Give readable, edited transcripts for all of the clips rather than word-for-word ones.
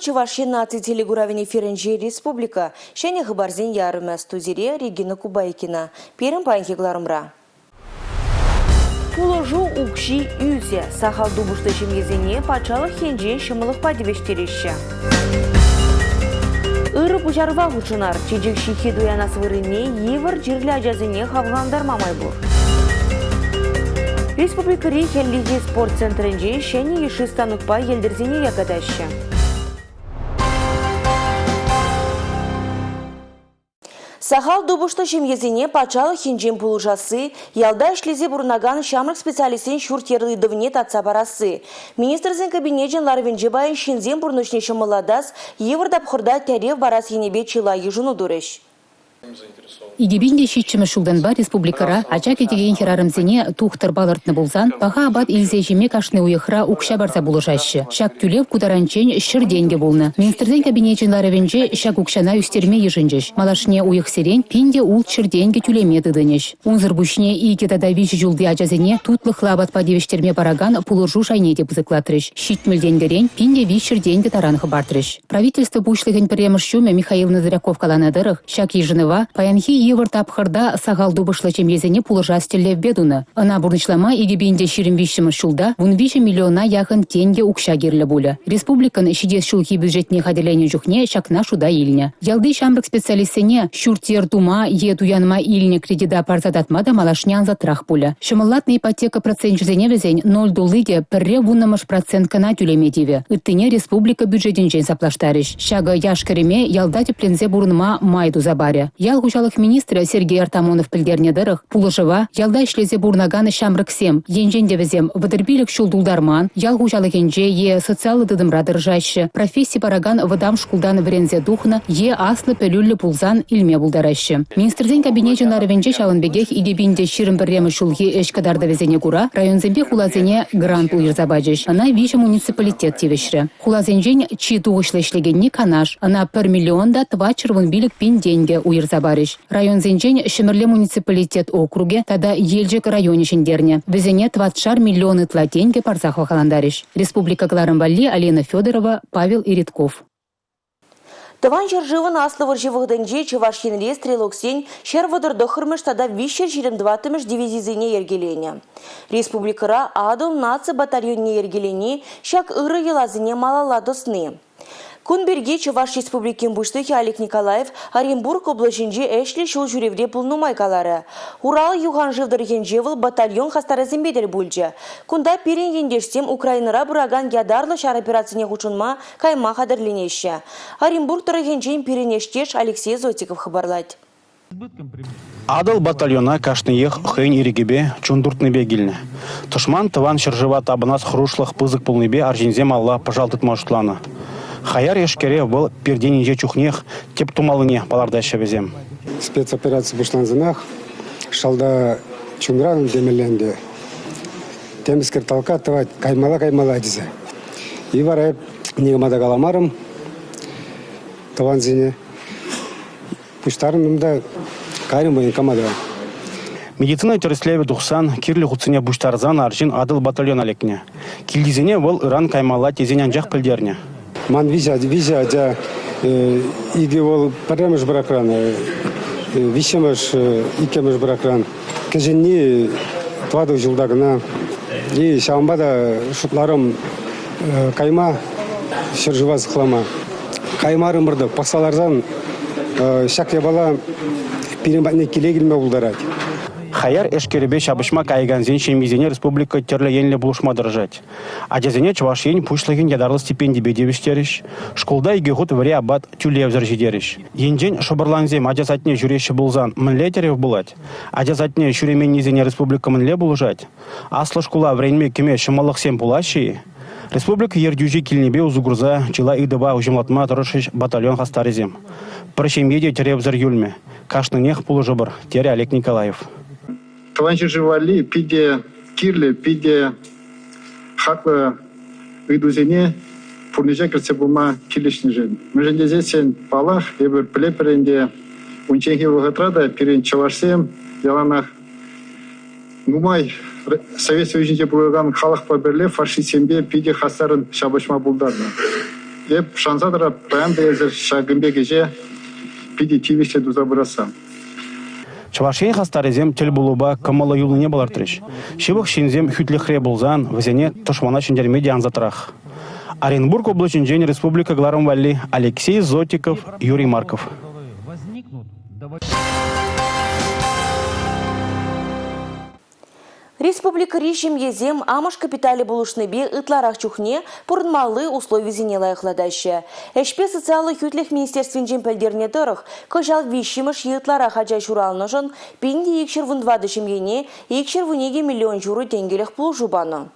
Чӑваш Ен наци телекуравӗн эфирӗнче республика ҫӗнӗ хыпарсен ярӑмӗ. Студире Регина Кубайкина. Пирӗн паянхи кӑларӑмра. Пулӑшу укҫи ӳсӗ. Сахал тупӑшлӑ ҫемьесене патшалӑх енчен ҫӑмӑллӑхпа тивӗҫтереҫҫӗ. Ырӑ пуҫарӑва хутшӑнар. Чечек ҫыххи туянас вырӑнне йывӑр чирлӗ ачасене хавхалантарма май пур. Республикӑри хӗллехи спорт центрӗнче ҫӗнӗ йышши станокпа йӗлтӗрсене якатаҫҫӗ. Сахал тупӑшлӑ ҫемьесене патшалӑх енчен пулӑшасси, ялта ӗҫлесе пурӑнакан ҫамрӑк специалистсен ҫурт-йӗр ыйтӑвне татса парасси. Министрсен кабинечӗн ларӑвӗнче паян ҫынсен пурнӑҫне ҫӑмӑллатас, йывӑр тапхӑрта тӗрев парас енӗпе чылай йышӑну турӗҫ. 2007-мӗш ҫултанпа республикӑра ача кӗтекен хӗрарӑмсене тухтӑр палӑртнӑ пулсан паха апат илсе ҫиме кашни уйӑхра укҫа парса пулӑшаҫҫӗ. Ҫак тӳлев ку таранччен 100 тенкӗ пулнӑ. Министрсен кабинечӗн ларӑвӗнче ҫак укҫана ӳстерме йышӑнчӗҫ. Малашне уйӑхсерен 1600 тенкӗ тӳлеме тытӑнӗҫ. Унсӑр пуҫне икӗ тата виҫӗ ҫулти ачасене тутлӑхлӑ апатпа тивӗҫтерме паракан пулӑшу шайне те пысӑклатрӗҫ. 70 тенкӗрен 1300 тенкӗ таран хӑпартрӗҫ. Правительство пуҫлӑхӗн пӗрремӗш ҫумӗ Михаил Ноздряков каланӑ тӑрӑх, ҫак йышӑнӑва паянхи йывӑр тапхӑрта сахал тупӑшлӑ ҫемьесене пулӑшас тӗллевпе тунӑ. Ӑна пурнӑҫлама 2023 ҫулта 13 миллиона яхӑн тенкӗ укҫа кирлӗ пулӗ. Республикӑн ҫитес ҫулхи бюджетне хатӗрленӗ чухне ҫакна шута илнӗ. Ялти ҫамрӑк специалистсене ҫурт-йӗр тума е туянма илнӗ кредита парса татма та малашне ансатрах пулӗ. Ҫӑмӑллатнӑ ипотека проценчӗсене вӗсен ноль тулли те пӗрре вуннӑмӗш процент кӑна тӳлеме тивӗ. Ыттине республика бюджетӗнчен саплаштарӗҫ. Ҫакӑ яш-кӗрӗме ялта тӗпленсе пурӑнма май туса парӗ. Ял хуҫалӑх министрӗ Сергей Артамонов пӗлтернӗ тӑрӑх, пулӑшӑва ялта ӗҫлесе пурӑнакан ҫамрӑксем, енчен те вӗсем 35 ҫул тултарман, ял хуҫалӑхӗнче е социаллӑ тытӑмра тӑрӑшаҫҫӗ, професси паракан вӑтам шкултан вӗренсе тухнӑ е аслӑ пӗлӳллӗ пулсан илме пултараҫҫӗ. Министрсен кабинечӗн ларӑвӗнче ҫавӑн пекех 2021 ҫулхи ӗҫ кӑтартӑвӗсене кура районсемпе хуласене грант уйӑрса пачӗҫ. Ӑна виҫӗ муниципалитет тивӗҫрӗ. Хуласенчен чи тухӑҫлӑ ӗҫлекенни Канаш. Ӑна 1 миллион та 415 пин тенкӗ уйӑрса парӗҫ. Районсенчен Ҫӗмӗрле муниципалитет округӗ тата Елчӗк районӗ ҫӗнтернӗ. Вӗсене тӑватшар миллион ытла тенкӗ парса хавхалантарӗҫ. Республика кӑларӑм валли Алина Федорова, Павел Иритков. Тӑван ҫӗршывӑн Аслӑ вӑрҫи вӑхӑтӗнче Чӑваш Енре стрелоксен 139-мӗш тата 324-мӗш дивизисене йӗркеленӗ. Республикӑра Атӑл наци батальонне йӗркелени ҫак ырӑ йӑласене малалла тӑсни. Кун пирки Чӑваш Республикин Пуҫлӑхӗ Олег Николаев Оренбург облаҫӗнчи ӗҫлӗ ҫул ҫӳревре пулнӑ май каларӗ. Урал юхан шыв тӑрӑхӗнче вӑл батальон хастарӗсемпе тӗл пулчӗ. Кунта пирӗн ентешсем Украинӑра пыракан ятарлӑ ҫар операцине хутшӑнма кайма хатӗрленеҫҫӗ. Оренбург тӑрӑхӗнчен пирӗн ӗҫтеш Алексей Зотиков хыпарлать. Атӑл батальона кашниех хӑйӗн ирӗкӗпе, чун туртнипе килнӗ. Тӑшман тӑван ҫӗршыва тапӑнас хӑрушлӑх пысӑк пулнипе арҫынсем алла пӑшал тытма шутланӑ. Хаяр эшкере вӑл пиртен инҫе чухнех тӗп тумаллине палӑртаҫҫӗ вӗсем. Спецопераци пуҫлансанах шалта чунран темелле ӗнтӗ. Темскер толка тӑвать, каймалла-каймалла тесе. И вара эп никама та каламарӑм тӑвансене. Пуҫтарӑнтӑм та кайрӑм военкомата. Медицина тӗрӗслевӗ тухсан, кирлӗ хутсене пуҫтарсан арҫын Атӑл батальона лекнӗ. Килтисене вӑл ыран каймалла тесен анчах пӗлтернӗ. Ман виҫӗ, виҫӗ ача, икӗ вӑл пӗрремӗш бракран, виҫҫӗмӗш, иккӗмӗш бракран. Кӗҫӗнни тӑватӑ ҫулта кӑна. И ҫавӑнпа та шутларӑм кайма, ҫӗршыва сыхлама. Каймарӑмӑр та пӑхса ларсан ҫак япала пирӗн патне киле килме пултарать. Хаяр эшкерӗпе ҫапӑҫма каякансен ҫемйисене республика тӗрлӗ енлӗ пулӑшма тӑрӑшать. Ачасене Чӑваш Ен Пуҫлӑхӗн ятарлӑ стипендипе тивӗҫтерӗҫ, шкулта икӗ хут вӗри апат тӳлевсӗр ҫитерӗҫ. Енчен шӑпӑрлансем ача садне ҫӳреҫҫӗ пулсан мӗнле тӗрев пулать? Ача садне ҫӳременнисене республика мӗнле пулӑшать? Аслӑ шкула вӗренме кӗме ҫӑмӑллӑхсем пулаҫҫӗ-и? Республика ертӳҫи килнипе усӑ курса чылай ыйтӑва уҫӑмлатма тӑрӑшрӗҫ батальон хастарӗсем. Пӗр ҫемье те тӗревсӗр юлмӗ, кашнинех пулӑшӑпӑр, терӗ Олег Николаев. Тӑван ҫӗршыв валли питӗ кирлӗ, питӗ хаклӑ ыйтусене пурнӑҫа кӗртсе пыма килӗшнӗшӗн. Мӗншӗн тесессӗн, паллах, эпир пӗлетпӗр ӗнтӗ, унчченхи вӑхӑтра та пирӗн чӑвашсем яланах нумай Совет Союзӗнче пурӑнакан халӑхпа пӗрле фашистсемпе питӗ хастаррӑн ҫапӑҫма пултарнӑ. Эп шанса тӑрап, паян та эсир ҫакӑн пек ӗҫе питӗ тивӗҫлӗ туса пырасса. Чӑваш Ен хастарӗсем тӗл пулупа кӑмӑллӑ юлнине палӑртрӗҫ. Ҫывӑх ҫынсем хӳтлӗхре пулсан вӗсене тӑшмана ҫӗнтерме те ансатрах. Оренбург облаҫӗнчен республика кӑларӑм валли Алексей Зотиков, Юрий Марков. Республикӑри ҫемьесем амӑш капиталӗ пулӑшнипе ытларах чухне пурӑнмалли условисене лайӑхлатаҫҫӗ. Ӗҫпе социаллӑ хӳтлӗх министерствинчен пӗлтернӗ тӑрӑх, кӑҫал виҫҫӗмӗш е ытларах ача ҫуралнӑшӑн 1214 ҫемьене 212 миллион ҫурӑ тенкӗлӗх пулӑшу панӑ.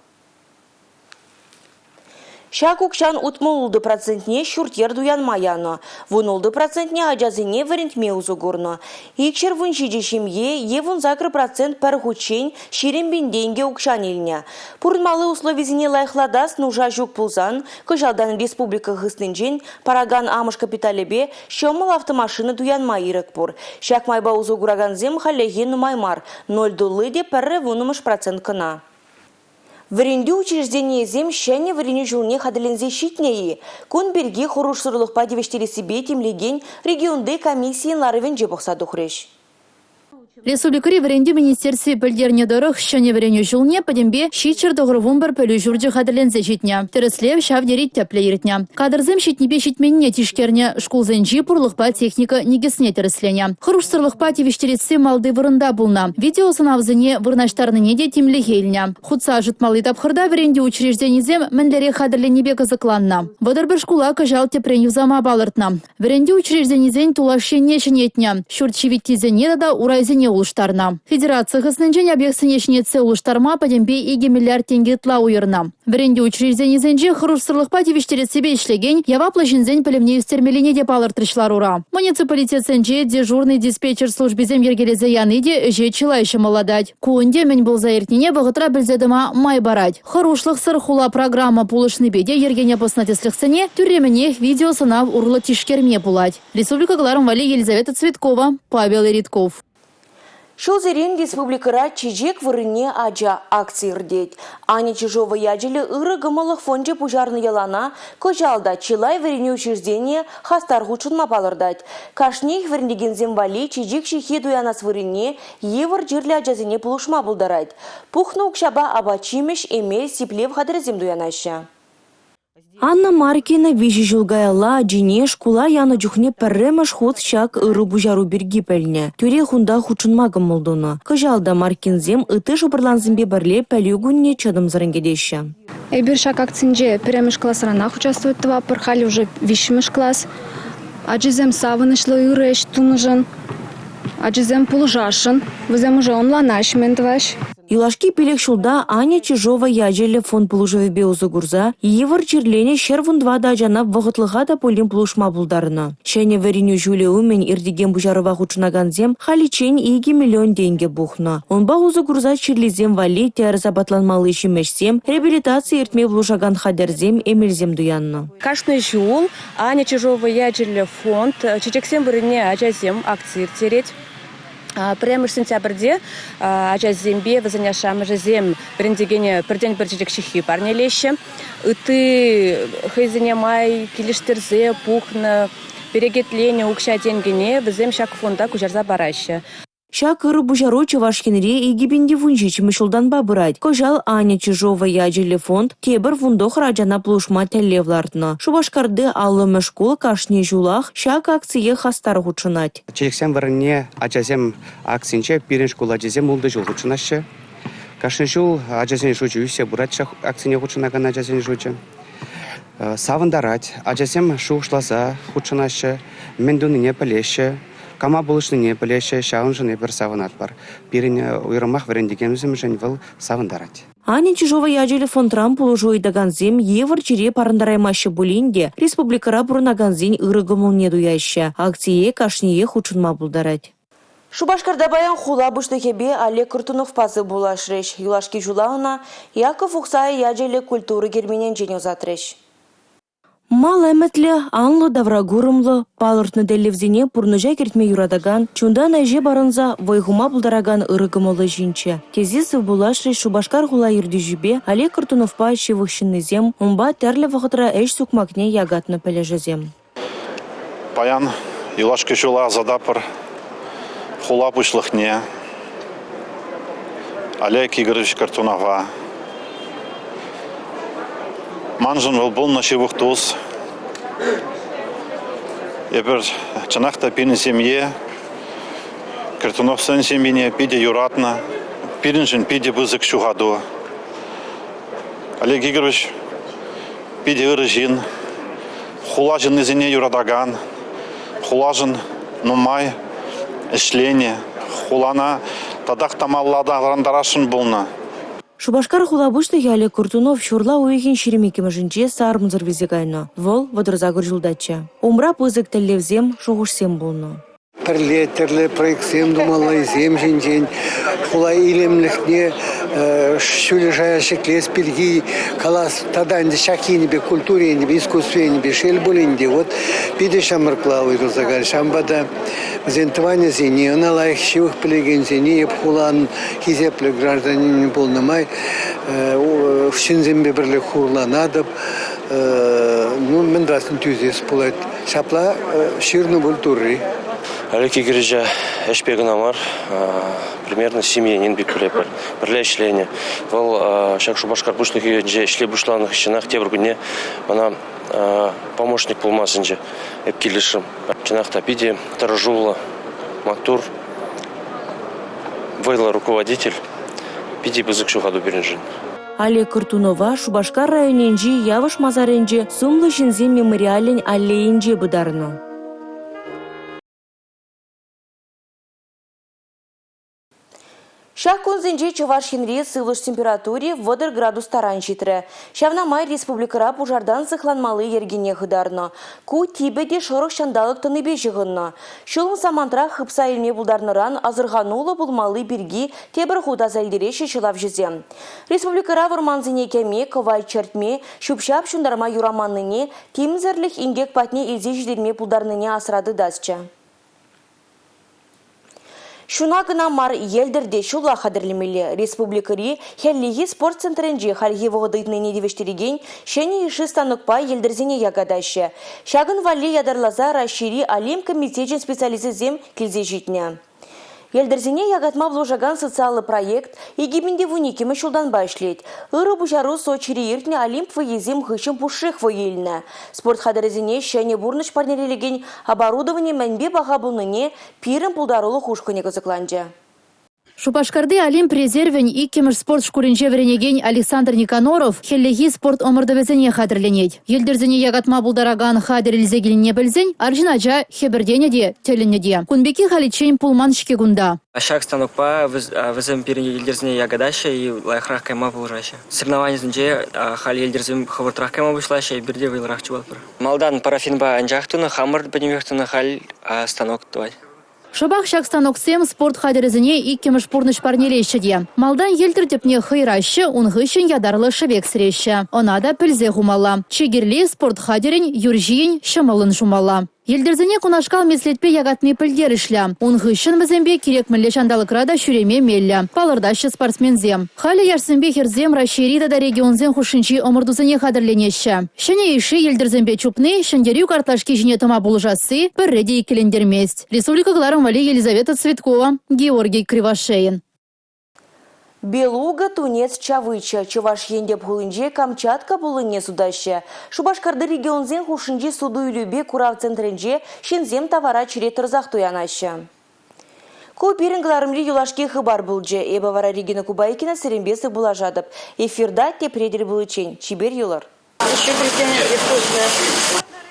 Ҫак укҫан 66 процентне ҫурт-йӗр туянма янӑ, 16 процентне ачасене вӗрентме усӑ курнӑ. 217 ҫемье е 18 процент пӗр хутчен 20 пин тенкӗ укҫан илнӗ. Пурӑнмалли условисене лайӑхлатас нуша ҫук пулсан кӑҫалтан республика хыснинчен паракан амӑш капиталӗпе ҫӑмӑл автомашина туянма ирӗк пур. Ҫак майпа усӑ куракансем хальлӗхе нумай мар, 0,1 процент кӑна. Вӗрентӳ учрежденийӗсем ҫӗнӗ вӗренӳ ҫулне хатӗрленсе ҫитнӗ-и? Кун пирки хӑрушсӑрлӑхпа тивӗҫтерессипе тимлекен регионти комиссийӗн ларӑвӗнче пӑхса тухрӗҫ. Республикӑри вӗрентӳ министерстви пӗлтернӗ тӑрӑх, ҫӗнӗ вӗренӳ ҫулне пӗтӗмпе 791 пӗлӳ ҫурчӗ хатӗрленсе ҫитнӗ. Тӗрӗслев ҫав тери тӗплӗ иртнӗ. Кадрсем ҫитнипе ҫитменнине тишкернӗ, шкулсенчи пурлӑхпа техника никӗсне тӗрӗсленӗ. Хӑрушсӑрлӑхпа тивӗҫтересси малти вырӑнта пулнӑ. Видеосӑнавсене вырнаҫтарнине те тимлӗхе илнӗ. Хутса ӑшӑтмалли тапхӑрта вӗрентӳ учрежденисем мӗнлерех хатӗрленнипе кӑсӑкланнӑ. 31 шкула кӑҫал тӗпрен юсама палӑртнӑ. Вӗрентӳ учрежденисен тулаш енне ҫӗнетнӗ, ҫурт ҫивиттисене тата урайсене улӑштарнӑ. Федераци хыснинчен объектсене ҫӗнетсе улӑштарма пӗтӗмпе 2 миллиард тенкӗ ытла уйӑрнӑ. Вӗрентӳ учрежденисенче хӑрушсӑрлӑхпа тивӗҫтерессипе ӗҫлекен яваплӑ ҫынсен пӗлӗвне ӳстермеллине те палӑртрӗҫ ларура. Муниципалитетсенче дежурнӑй диспетчер службисем йӗркелесе яни те ӗҫе чылай ҫӑмӑллатать. Ку ӗнтӗ мӗн пулса иртнине вӑхӑтра пӗлсе тӑма май парать. Хӑрушлӑхсӑр хула программа пулӑшнипе те йӗркене пӑснӑ тӗслӗхсене тӳрремӗнех видеосӑнав урлӑ тишкерме пулать. Республика кӑларӑм валли Елизавета Цветкова, Павел Эритков. Ҫулсерен республикӑра «Чечек вырӑнне ача» акци иртет. Аня Чижова ячӗллӗ ырӑ кӑмӑллӑх фончӗ пуҫарнӑ йӑлана кӑҫал та чылай вӗренӳ учрежденийӗ хастар хутшӑнма палӑртать. Кашниех вӗрентекенсем валли чечек ҫыххи туянас вырӑнне йывӑр чирлӗ ачасене пулӑшма пултарать. Пухнӑ укҫапа апат-ҫимӗҫ, эмел, сиплев хатӗрӗсем туянаҫҫӗ. Анна Маркина 3 ҫул каялла ачине шкула янӑ чухне пӗрремӗш хут ҫак ырӑ пуҫару пирки пӗлнӗ. Тӳрех унта хутшӑнма кӑмӑл тунӑ. Кӑҫал та Маркинсем ытти шӑпӑрлансемпе пӗрле пӗлӳ кунне чӑтӑмсӑррӑн кӗтеҫҫӗ. Эпир ҫак акцинче пӗрремӗш класранах участвовать тӑватпӑр, халь уже виҫҫӗмӗш класс. Ачасем савӑнӑҫлӑ ырӑ ӗҫ тунӑшӑн, ачасем пулӑшасшӑн, вӗсем уже ӑнланаҫҫӗ мӗн тӑваҫ. Юлашки 5 ҫулта Аня Чижова ячӗллӗ фонд пулӑшӑвӗпе усӑ курса йывӑр чирленӗ 114 ачана вӑхӑтлӑха та пулин пулӑшма пултарнӑ. Ҫӗнӗ вӗренӳ ҫулӗ умӗн иртекен пуҫарӑва хутшӑнакансем халиччен 2 миллион тенкӗ пухнӑ. Унпа усӑ курса чирлисем валли тӗрӗс апатланмалли ҫимӗҫсем, реабилитаци иртме пулӑшакан хатӗрсем, эмелсем туяннӑ. Кашни ҫул Аня Чижова ячӗллӗ фонд чечексем вырӑнне ачасем акци ирттерет. Пӗрремӗш сентябрьте ачасемпе вӗсен ашшӗ-амӑшӗсем вӗрентекене пӗртен-пӗр чечек ҫыххи парнелеҫҫӗ. Ытти хӑйсене май килӗштерсе пухнӑ, перекетленӗ укҫа-тенкӗне вӗсем ҫак фонда куҫарса параҫҫӗ. Ҫак ырӑ пуҫару Чӑваш Енре 2017 ҫултанпа пырать. Кӑҫал Аня Чижова ячӗллӗ фонд тепӗр 19 ачана пулӑшма тӗллев лартнӑ. Шупашкарти 50-мӗш шкул кашни ҫулах ҫак акцие хастар хутшӑнать. Чечексем вырӑнне ачасем акцинче пирӗн шкул ачисем ултӑ ҫул хутшӑнаҫҫӗ. Кашни ҫул ачасен шучӗ ӳссе пырать ҫак акцине хутшӑнакан ачасен шучӗ. Савӑнтарать. Ачасем шухӑшласа хутшӑнаҫҫӗ, мӗн тунине пӗлеҫҫӗ, кама пулӑшнине пӗлеҫҫӗ. Ҫавӑншӑн эпир савӑнатпӑр. Пирӗн уйрӑмах вӗрентекенсемшӗн вӑл савӑнтарать. Аня Чижова ячӗллӗ фондран пулӑшу ыйтакансем йывӑр чире парӑнтараймаҫҫӗ пулин те республикӑра пурӑнакансен ырӑ кӑмӑлне туяҫҫӗ. Акцие кашниех хутшӑнма пултарать. Шупашкарта паян хула пуҫлӑхӗпе Олег Кортуновпа сывпуллашрӗҫ. Юлашки ҫула ӑна Яков Ухсай ячӗллӗ культура керменӗнчен ӑсатрӗҫ. Мал ӗмӗтлӗ, анлӑ тавракурӑмлӑ, палӑртнӑ тӗллевсене пурнӑҫа кӗртме юратакан, чунтан ӗҫе парӑнса вӑй хума пултаракан ырӑ кӑмӑллӑ ҫынччӗ тесе сывпуллашрӗҫ Шупашкар хула ертӳҫипе Олег Кортуновпа ҫывӑх ҫыннисем, унпа тӗрлӗ вӑхӑтра ӗҫ сукмакне якатнӑ пӗлӗшӗсем. Паян юлашки ҫула ӑсататпӑр хула пуҫлӑхне Олег Игоревич Кортунова. Маншӑн вӑл пулнӑ ҫывӑх тус. Эпир чӑнах та пирӗн ҫемье Кортуновсен ҫемйине питӗ юратнӑ. Пирӗншӗн питӗ пысӑк ҫухату. Олег Игоревич питӗ ырӑ ҫын, хула ҫыннисене юратакан, хулашӑн нумай ӗҫленӗ, хулана татах та малалла аталантарасшӑн пулнӑ. Шупашкар хула пуҫлӑхӗ Олег Кортунов ҫурла уйӑхӗн 22-мӗшӗнче сарӑмсӑр вилсе кайнӑ. Вӑл 38 ҫултаччӗ. Умра пысӑк тӗллевсем, шухӑшсем пулнӑ. Пӗрле тӗрлӗ проектсем тумаллисем ҫинчен, хула илемлӗхне ҫӳллӗ шая ҫӗклес пирки калас тата ӗнтӗ ҫак енӗпе, культура енӗпе, искусство енӗпе шел пулин те, вот питӗ ҫамрӑкла уйрӑлса кайрӗ. Ҫавӑнпа та вӗсен тӑванӗсене, ӑна лайӑх ҫывӑх пӗлекенсене эп хулан хисеплӗ гражданинӗ пулнӑ май ҫынсемпе пӗрле хурланатӑп. Ну, мӗн тӑвас, тӳсес пулать. Ҫапла ҫырнӑ пуль Турри. Олег Игоревича ӗҫпе кӑна мар, примерно ҫемьенин пек пӗлетпӗр. Пӗрле ӗҫленӗ. Вӑл ҫак Шупашкар пуҫлӑхӗнче ӗҫле пуҫланӑ хыҫҫӑнах тепӗр кунне мана помощник пулма сӗнчӗ. Эп килӗшрӗм. Чӑнах та питӗ тӑрӑшуллӑ, маттур, вӑйлӑ руководитель. Питӗ пысӑк ҫухату пирӗншӗн. Олег Кортунова Шупашкар районӗнчи Явӑш масарӗнче сумлӑ ҫынсен мемориалӗн аллейинче пытарнӑ. Ҫак кунсенче Чӑваш Енри сывлӑш температури 30 градус таран ҫитрӗ. Ҫавна май республикӑра пушартан сыхланмалли йӗркене хытарнӑ. Ку типӗ те шӑрӑх ҫанталӑк тӑнипе ҫыхӑннӑ. Ҫулӑм самантрах хыпса илме пултарнӑран асӑрхануллӑ пулмалли пирки тепӗр хут аса илтереҫҫӗ ҫӑлавҫӑсем. Республикӑра вӑрмансене кӗме, кӑвайт чӗртме, ҫӳп-ҫап ҫунтарма юраманнине, тимсӗрлӗх инкек патне илсе ҫитерме пултарнине асра тытасчӗ. Ҫуна кӑна мар, йӗлтӗр те ҫулла хатӗрлемелле. Республикӑри хӗллехи спорт центрӗнче хальхи вӑхӑт ыйтнине тивӗҫтерекен ҫӗнӗ йышши станокпа йӗлтӗрсене якатаҫҫӗ. Ҫакӑн валли ятарласа Раҫҫейри Олимп комитечӗн специалисчӗсем килсе ҫитнӗ. Йӗлтӗрсене якатма пулӑшакан социаллӑ проект 2012-мӗш ҫултанпа ӗҫлет. Ырӑ пуҫару Сочире иртнӗ Олимп вӑййисем хыҫҫӑн пушшех вӑй илнӗ. Спорт хатӗрӗсене ҫӗнӗ пурнӑҫ парнелекен оборудовани мӗнпе паха пулнине пирӗн пултарулӑх ушкӑнӗ кӑсӑкланчӗ. Шупашкарти Олимп резервӗн иккӗмӗш спорт шкулӗнче вӗренекен Александр Никоноров хӗллехи спорт ӑмӑртӑвӗсене хатӗрленет. Йӗлтӗрсене якатма пултаракан хатӗр илсе килнине пӗлсен арҫын ача хӗпӗртенӗ те, тӗлӗннӗ те. Кун пекки халиччен пулман-ҫке кунта. Ҫак станокпа вӗсем пирӗн йӗлтӗрсене якатаҫҫӗ и лайӑхрах кайма пулӑшаҫҫӗ. Соревнованисенче халь йӗлтӗрсем хӑвӑртрах кайма пуҫлаҫҫӗ, эпир те вӑйлӑрах чупатпӑр. Малтан парафинпа анчах тунӑ, хамӑр пӗтӗмпех тунӑ, халь станок тӑвать. Шӑпах ҫак станоксем спорт хатӗрӗсене иккӗмӗш пурнӑҫ парнелеҫҫӗ те. Малтан йӗлтӗр тӗпне хӑйраҫҫӗ, ун хыҫҫӑн ятарлӑ шӗвек сӗреҫҫӗ. Ӑна та пӗлсе хумалла. Чи кирли спорт хатӗрӗн юр ҫийӗн ҫӑмӑллӑн шумалла. Йӗлтӗрсене кунашкал меслетпе якатни пӗлтерӗшлӗ. Ун хыҫҫӑн вӗсемпе кирек мӗнле ҫанталӑкра та ҫӳреме меллӗ, палӑртаҫҫӗ спортсменсем. Халӗ яшсемпе хӗрсем Раҫҫейри тата регионсен хушшинчи ӑмӑртусене хатӗрленеҫҫӗ. Ҫӗнӗ йышши йӗлтӗрсемпе чупни ҫӗнтерӳ картлашки ҫине тӑма пулӑшасси пӗрре те иккӗлентермест. Республика кӑларӑм валли Елизавета Цветкова, Георгий Кривошеин. Белуга, тунец, чавыча. Чӑваш Ен тӗп хулинче Камчатка пуллине сутаҫҫӗ. Шупашкарти регионсен хушшинчи суту-илӳпе курав центрӗнче ҫынсем тавара черет тӑрсах туянаҫҫӗ. Ку пирӗн кӑларӑмри юлашки хыпар пулчӗ. Эпӗ вара Регина Кубайкина сирӗнпе сывпуллашатӑп. Эфирта тепре тӗл пуличчен чипер юлӑр.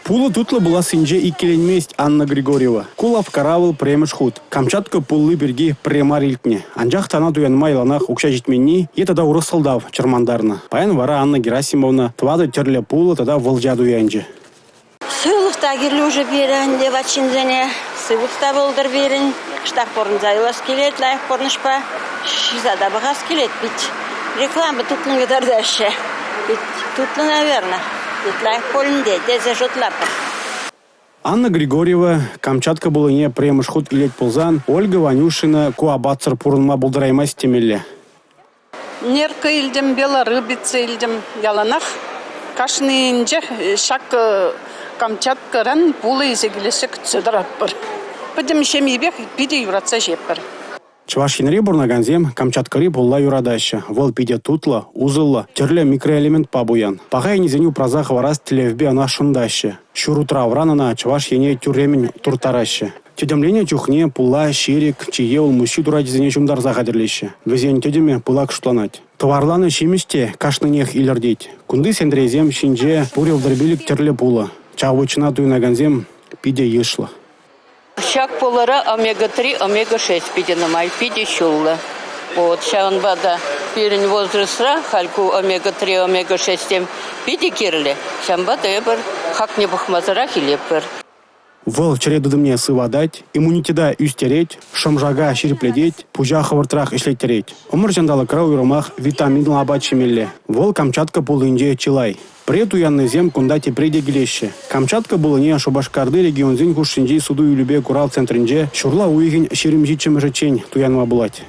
Пулӑ тутлӑ пулассинче иккӗленмест Анна Григорьева. Ку лавккара вӑл пӗрремӗш хут. Камчатка пулли пирки пӗрре мар илтнӗ. Анчах та ӑна туянма яланах укҫа ҫитменни е тата урӑх сӑлтав чӑрмантарнӑ. Паян вара Анна Герасимовна тӑватӑ тӗрлӗ пулӑ тата вӑлча туянчӗ. Сывлӑх та кирлӗ уже пирӗн, ӗнтӗ ват ҫынсене. Сывлӑх та пултӑр пирӗн. Кӑштах пурӑнса юлас килет лайӑх пурнӑҫпа. Ҫыса та пӑхас килет пит. Реклама тутлӑн кӑтартаҫҫӗ. Пит тутлӑ, наверное. Лайӑх пуль ӗнтӗ тесе шутлатпӑр. Анна Григорьева Камчатка пуллине пӗрремӗш хут илет пулсан, Ольга Ванюшина ку апатсӑр пурӑнма пултараймасть темелле. Нерка илтӗм, белорыбица илтӗм. Яланах кашнинчех ҫак Камчаткӑран пулӑ илсе килессе кӗтсе тӑратпӑр. Пӗтӗм ҫемйипех питӗ юратса ҫиетпӗр. Чӑваш Енре пурӑнакансем Камчаткӑри пулла юратаҫҫӗ. Вӑл питӗ тутлӑ, усӑллӑ, тӗрлӗ микроэлементпа пуян. Паха енӗсене упраса хӑварас тӗллевпе ӑна шӑнтаҫҫӗ. Ҫур утравран ӑна Чӑваш Ене тӳрремӗн турттараҫҫӗ. Тӗтӗмленӗ чухне пулла ҫирӗк, чие, улмуҫҫи турачӗсене ҫунтарса хатӗрлеҫҫӗ. Вӗсен тӗтӗмӗ пылак шутланать. Тӑварланӑ ҫимӗҫ те кашнинех илӗртет. Кунти сентресем ҫинче пурӗ 35 тӗрлӗ пулӑ. Чавычӑна туянакансем питӗ йышлӑ. Ҫак пулӑра омега-3, омега-6 питӗ нумай, питӗ ҫуллӑ. Вот, ҫавӑнпа та пирӗн возрастра халь ку омега-3, омега-6-сем питӗ кирлӗ. Ҫавӑнпа та эпир хакне пӑхмасӑрах илетпӗр. Вӑл чӗре тытӑмне сыватать, иммунитета ӳстерет, шӑм-шака ҫирӗплетет, пуҫа хӑвӑртрах ӗҫлеттерет. Ӑмӑр ҫанталӑкра уйрӑмах витаминлӑ апат ҫимелле. Вӑл Камчатка пуллинче чылай. Пӗрре туяннисем кунта тепре те килеҫҫӗ. Камчатка пуллине Шупашкарти регионсен хушшинчи суту-илӳпе курав центрӗнче ҫурла уйӑхӗн 27-мӗшӗччен туянма пулать.